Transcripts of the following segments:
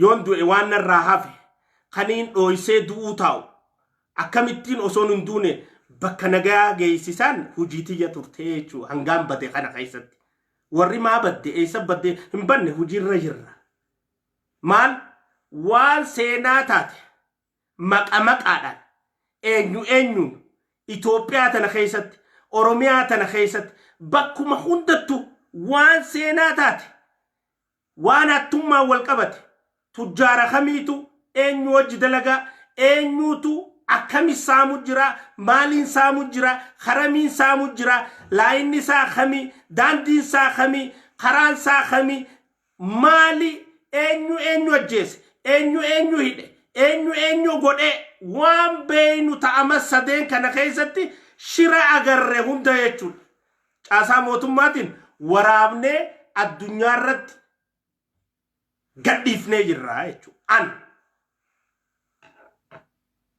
Yoon du'e waan narraa hafe kaniin dhooysee du'uu taa'u akkamittiin osoon hin duune bakka nagaa geessisan hojii tiyya turtee jechuudha hangaan bade kana keessatti. Warri maa badde, eessa badde, hin banne, hojiirra jirra. Maal waan seenaa taate maqa maqaadhaan eenyu eenyuun Itoophiyaa tana keessatti, Oromiyaa tana keessatti, bakkuma hundattuu waan seenaa taate, waan hattummaan wal qabate, tujjaara kamiitu eenyu wajji dalagaa, eenyuutu akkami saamu jira, maaliin saamu jira, karamiin saamu jira, laayinni isaa kamii, daandiin isaa kamii, karaan isaa kamii, maali, eenyu eenyu ajjeese, eenyu eenyu hidhe, eenyu eenyu godhe, waan beeynu ta'ama sadeen kana keessatti shira agarre hunda jechuudha. Caasaa mootummaatiin waraabnee addunyaa irratti gadhiifnee jirra jechuudha. An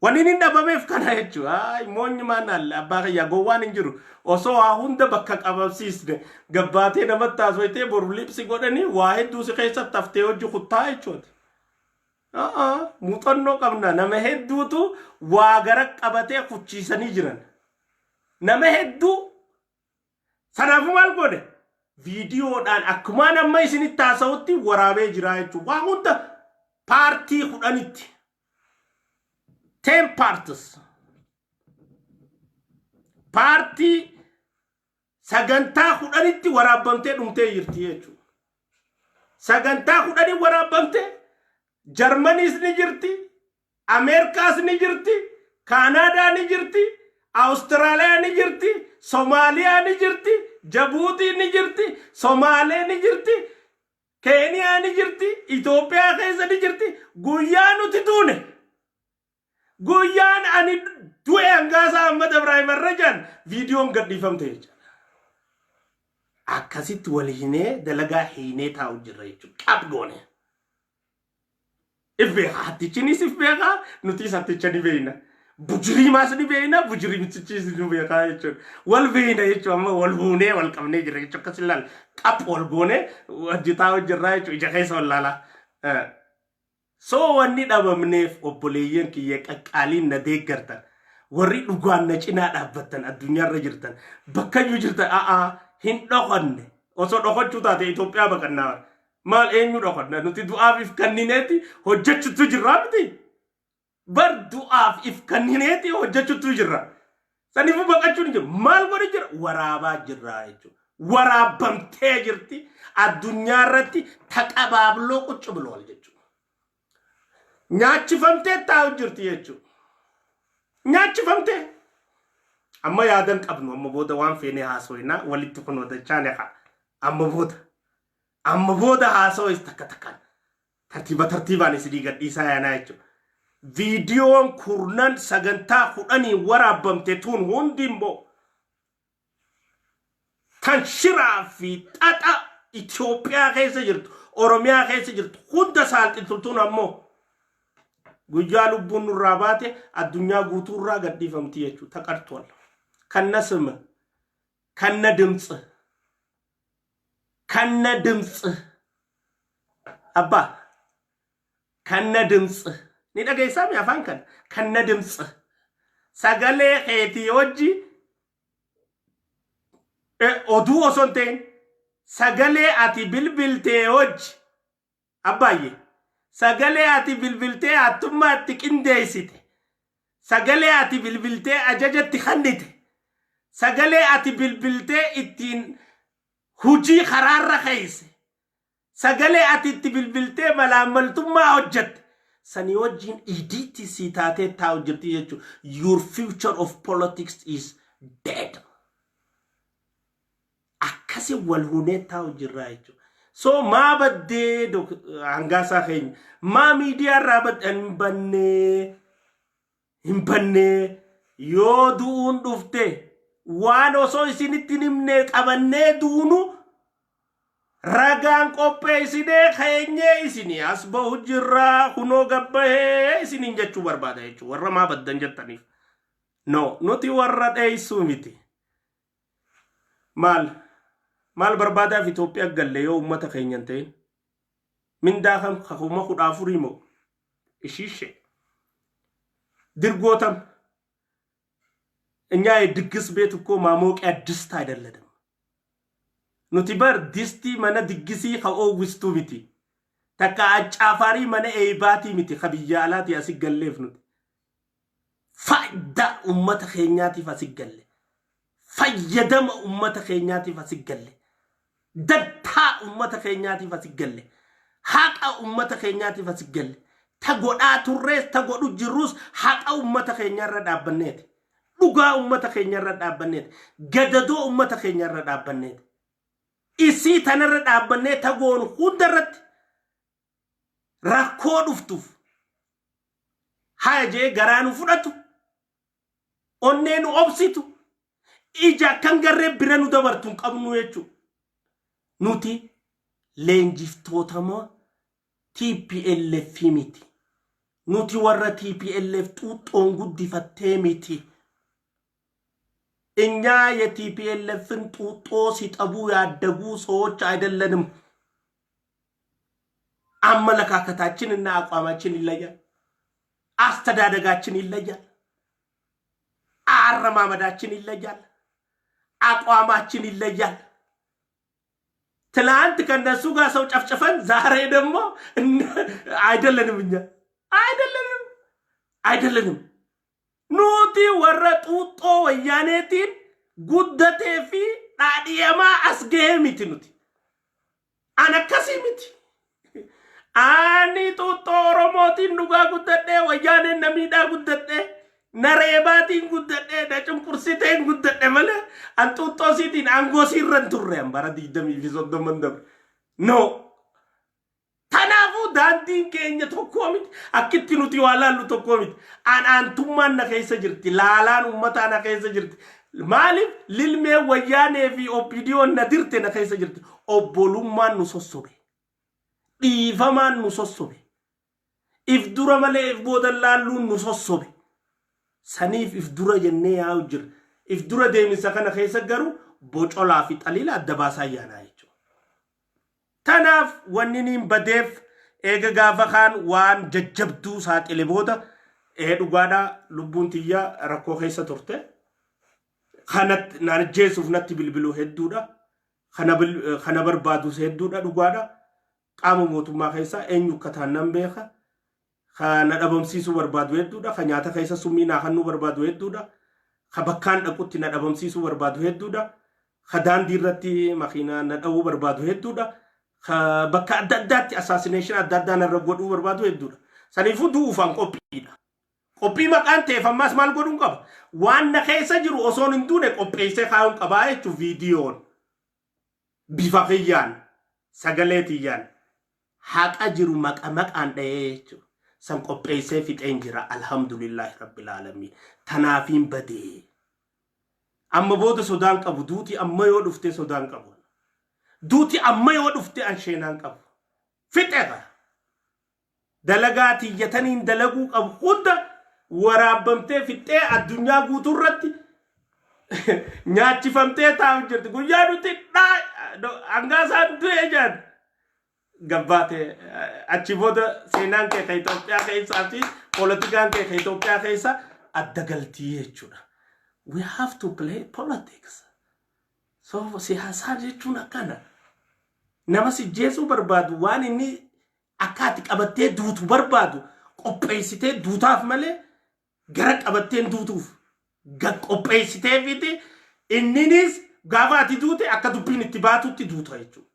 wanni inni dhabameef kana jechuudha. Ay, moonyi maan alle abbaa kiyyaa gowwaan hin jiru. Osoo waa hunda bakka qabamsiisne gabbaatee namatti haasofitee boru libsi godhanii waa hedduu si keessatti haftee hojii kuttaa jechuudha. A'aa, muuxannoo qabna, nama hedduutu waa gara qabatee kuchiisanii jiran. Nama hedduu sanaafuu maal godhe, viidiyoodhaan akkumaan amma isinitti haasa'utti waraabee jira jechuudha. Waa hunda paartii 10tti. 10 parts. Paartii sagantaa 10tti waraabamtee dhumtee jirti jechuudha. Sagantaa 10 waraabamtee Jarmaniis ni jirti, Ameerikaas ni jirti, Kaanaadaa ni jirti, Awustiraaliyaa ni jirti, Somaaliyaa ni jirti, Jabuutii ni jirti, Somaalee ni jirti, Keeniyaa ni jirti, Itoophiyaa keessa ni jirti. Guyyaa nuti duune, guyyaan ani du'e, Hangaasaa Ahmad Ibrahim Arrajaan viidiyoon gadhiifamte jechuudha. Akkasitti wal hinee dalagaa hiinee taa'u jirra jechuudha. Qab goone. If beeka, hattichinis if beeka, nutis hatticha ni beekna. Bujiriimaas ni beekna, bujiriimtichis ni beeka jechuudha. Wal beekna jechuudha, amma wal huunee wal qabnee jirra jechuudha. Akkas ilaal qap wal goonee hojjetaa hojjerraa jechuudha, ija keessa wal laalaa. So wanni dhabamneef, obboleeyyan kiyya qaqqaaliin na deeggartan, warri dhugaan na cinaa dhaabbattan, addunyaarra jirtan, bakkayyuu jirtan, a'aa, hin dhokanne. Osoo dhokachuu taate Itoophiyaa baqannaa. Maal, eenyu dhokanna? Nuti du'aaf if kannineeti hojjechuutu jirraa miti. Bar du'aaf if kannineeti hojjechuutu jirra. Saniifuu baqachuun hin jiru. Maal godhi jira? Waraabaa jirra jechuudha. Waraabamtee jirti. Addunyaa irratti taqabaabloo quccu bilool jechuudha. Nyaachifamtee taa'u jirti jechuudha. Nyaachifamtee. Amma yaadan qabnu, amma booda waan feene haasofnaa walitti kunoo dachaan haa. Amma booda. Amma booda haasawis takka takkaan. Tartiiba tartiibaan isinii gadhiisaa yaanaa jechuudha. Viidiyoon kurnan sagantaa 10 waraabamte tun hundi immoo kan shiraa fi xaxa Itoophiyaa keessa jirtu, Oromiyaa keessa jirtu hunda saalxiltu tun ammoo guyyaa lubbuun nurraa baate addunyaa guutuurraa gadhiifamti jechuudha. ተቀርቷል ከነ ስም፣ ከነ ድምፅ፣ ከነ ድምፅ abbaa ከነ ድምፅ ni dhageessaa mi afaan kana ከነ ድምፅ sagalee keetii wajji oduu osoo hin ta'in, sagalee ati bilbiltee wajji, abbaayye, sagalee ati bilbiltee hattummaa itti qindeessite, sagalee ati bilbiltee ajajatti kennite, sagalee ati bilbiltee ittiin hujii karaarra keesse, sagalee ati itti bilbiltee malaammaltummaa hojjette sanii wajjin idiitti sii taatee taa'u jirti jechuudha. Your future of politics is dead. Akkasi wal hunee taa'u jirra jechuudha. So maa baddee, Hangaasaa keenya, maa miidiyaa irraa badde? Hin bannee, hin bannee. Yoo du'uun dhufte waan osoo isinitti hin himne qabannee duunu ragaan qopheessinee keenyee isinii as bahu jirraa, kunoo gabbahee isiniin jechuu barbaada jechuudha warra maa baddan jettaniif. No, nuti warra dheessuu miti. Maal maal barbaadaaf Itoophiyaa galle yoo uummata keenya hin ta'in? Mindaa kam 14,000 moo? Ishiishe. Dirgootam. እኛ የድግስ ቤት እኮ ማሞቂያ ድስት አይደለንም። Nuti bar distii mana diggisii ka oowwistuu miti. Takka acaafaarii mana eebaatii miti ka biyya alaatii asi galleef nuti. Faayidaa ummata keenyaatiif asi galle. Fayyadama ummata keenyaatiif asi galle. Dantaa ummata keenyaatiif asi galle. Haqa ummata keenyaatiif asi galle. Ta godhaa turrees ta godhu jirrus haqa ummata keenyaarra dhaabbanneeti. Dhugaa ummata keenyarra dhaabbanneeti. Gadadoo ummata keenyarra dhaabbanneeti. Isii tanarra dhaabbannee tagoon hundarratti rakkoo dhuftuuf haya jee garaa nu fudhatu, onnee nu obsitu, ija akkan garree bira nu dabartu hin qabnu jechuudha. Nuti leenjiftootama TPLF miti. Nuti warra TPLF xuuxxoon guddifattee miti. እኛ የ TPLF ን ጡጦ ሲጠቡ ያደጉ ሰዎች አይደለንም። አመለካከታችን እና አቋማችን ይለያል። አስተዳደጋችን ይለያል። አረማመዳችን ይለያል። አቋማችን ይለያል። ትላንት ከነሱ ጋር ሰው ጨፍጭፈን ዛሬ ደግሞ አይደለንም። እኛ አይደለንም፣ አይደለንም። Nuti warra xuuxxoo Wayyaaneetiin guddatee fi dhaadhiyamaa as gahee miti nuti. An akkasii miti. Ani xuuxxoo Oromootiin dhugaa guddadhee, Wayyaaneen na miidhaa guddadhee, na reebaatiin guddadhee, na cunqursiteen guddadhe malee an xuuxxoo siitiin aangoo siirra hin turre an bara 20 fi 30n dabre. No. Kanaafuu daandiin keenya tokkoo miti. Akkitti nuti waa laallu tokkoo miti. An aantummaan na keessa jirti. Laalaan uummataa na keessa jirti. Maaliif lilmee Wayyaanee fi OPDOn na dirte na keessa jirti. Obbolummaan nu sossobe. Dhiifamaan nu sossobe. If dura malee if booda laalluun nu sossobe. Saniif if dura jennee yaa'u jira. If dura deemisa kana keessa garuu bocolaa fi xaliila adda baasaa yaanaa jechuudha. Tanaaf wanni niin badeef eega gaafa kaan waan jajjabduu saaxile booda ee dhugaadhaa lubbuun tiyya rakkoo keessa turte. Kanatti naan ajjeesuuf natti bilbiluu hedduudha. Kana barbaadus hedduudha, dhugaadha. Qaama mootummaa keessaa eenyu akka ta'an nan beeka. Ka na dhabamsiisuu barbaadu hedduudha. Ka nyaata keessa summii naa kennuu barbaadu hedduudha. Ka bakkaan dhaqutti na dhabamsiisuu barbaadu hedduudha. Ka daandii irratti makiinaa na dha'uu barbaadu hedduudha. Ka bakka adda addaatti assassination adda addaa narra godhuu barbaadu hedduudha. Saniifuu du'uufaan qophiidha. Qophii maqaan ta'eef ammaas maal godhuun qaba? Waan na keessa jiru osoon hin duune qopheessee kaa'uun qabaa jechuun viidiyoon bifa kiyyaan, sagalee tiyyaan, haqa jiru maqa maqaan dha'ee jechuudha. San qopheessee fixeen jira. Alhamdulillahi rabbil aalamiin. Tanaafiin badee. Amma booda sodaan qabu. Duuti amma yoo dhufte sodaan qabu. Duuti amma yoo dhufte an sheenaan qabu. Fixeera. Dalagaa tiyyataniin dalaguu qabu hunda waraabbamtee fixxee addunyaa guutuu irratti nyaachifamtee taa'u jirti. Guyyaa nuti hangaasaan du'ee jedhan gabbaate achi booda seenaan kee ka Itoophiyaa keessaa fi poolitikaan kee ka Itoophiyaa keessa adda galtii jechuudha. We have to play politics. So siyaasaa jechuun akkana. Nama si jeesuu barbaadu, waan inni akka ati qabattee duutu barbaadu qopheessitee duutaaf malee gara qabatteen duutuuf qopheessitee fiti inninis gaafa ati duute akka dubbiin itti baatutti duuta jechuudha.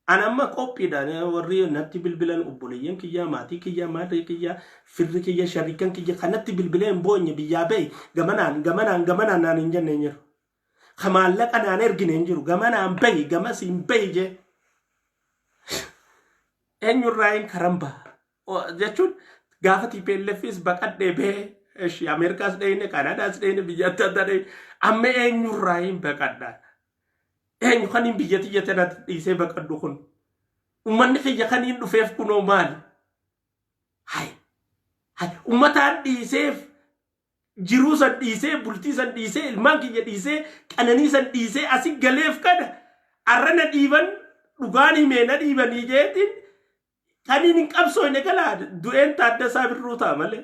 An amma qophiidha. Warri natti bilbilan, obboleeyyan kiyyaa, maatii kiyyaa, maatii kiyyaa, firri kiyya, shariikan kiyya kanatti bilbilee hin boonye, biyyaa bahi gamanaan gamanaan gamanaan naan hin jenne hin jiru. Ka maallaqa naan ergine hin jiru. Gamanaan bahi, gamasiin bahi jee. Eenyurraa hin karan baha jechuun gaafa TPLFis baqadhee bahee, eshi Ameerikaas dhayine, Kaanaadaas dhayine, biyya adda addaa dhayine, amma eenyurraa hin baqadhaa? Eenyu kaniin biyya tiyya tanatti dhiisee baqadhu kun? Uummanni kiyya kaniin dhufeef kunoo maali? Hay hay, uummataan dhiiseef, jiruu san dhiisee, bultii san dhiisee, ilmaan kiyya dhiisee, qananii san dhiisee asi galeef kana arra na dhiiban, dhugaan himee na dhiibanii jeetiin. Kaniin hin qabsooyne galaa du'een Taaddasaa Birruu ta'a malee.